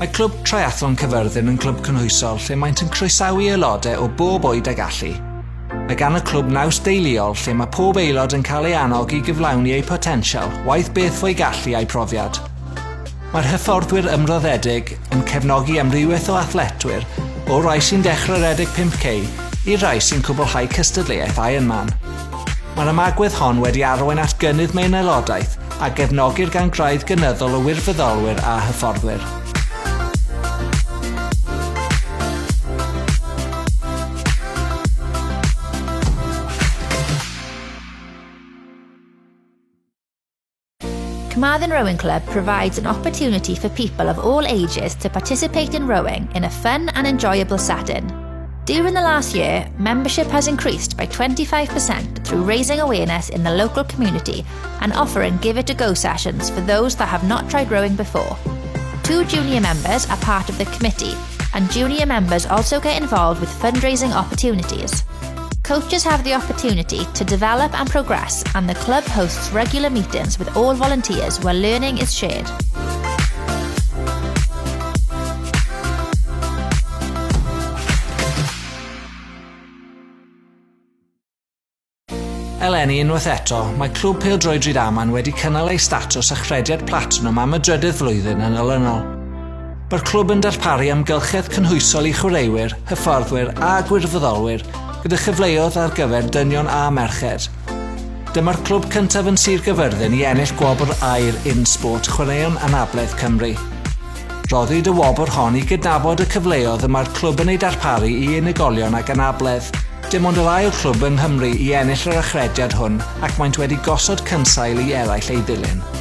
Mae Clwb Triathlon Cyfyrddin yn glwb cynhwysol lle maent yn croesawu aelodau o bob oed a gallu. Mae gan y clwb naws deuluol lle mae pob aelod yn cael ei annog i gyflawni eu potensial, waeth beth fo'u gallu a'u profiad. Mae'r hyfforddwyr ymroddedig yn cefnogi amrywiaeth o athletwyr, o rai sy'n dechrau rhedeg 5K i rai sy'n cwblhau cystadleuaeth Ironman. Mae'r ymagwedd hon wedi arwain at gynnydd mewn aelodaeth a gefnogir gan graidd gynyddol o wirfoddolwyr a hyfforddwyr. Carmarthen Rowing Club provides an opportunity for people of all ages to participate in rowing in a fun and enjoyable setting. During the last year, membership has increased by 25% through raising awareness in the local community and offering Give It A Go sessions for those that have not tried rowing before. Two junior members are part of the committee, and junior members also get involved with fundraising opportunities. Coaches have the opportunity to develop and progress, and the club hosts regular meetings with all volunteers where learning is shared. Eleni, unwaith eto, mae Clwb Pêl-droed Rydaman wedi cynnal ei statws achrediad platinwm am y drydedd flwyddyn yn olynol. Mae'r clwb yn darparu amgylchedd cynhwysol i chwaraewyr, hyfforddwyr a gwirfoddolwyr, gyda chyfleoedd ar gyfer dynion a merched. Dyma'r clwb cyntaf yn Sir Gaerfyrddin i ennill gwobr aur InSport Chwaraeon Anabledd Cymru. Rhoddid y wobr hon i gydnabod y cyfleoedd y mae'r clwb yn eu darparu i unigolion ag anabledd. Dim ond yr ail clwb yng Nghymru i ennill yr achrediad hwn ac maent wedi gosod cynsail i eraill ei ddilyn.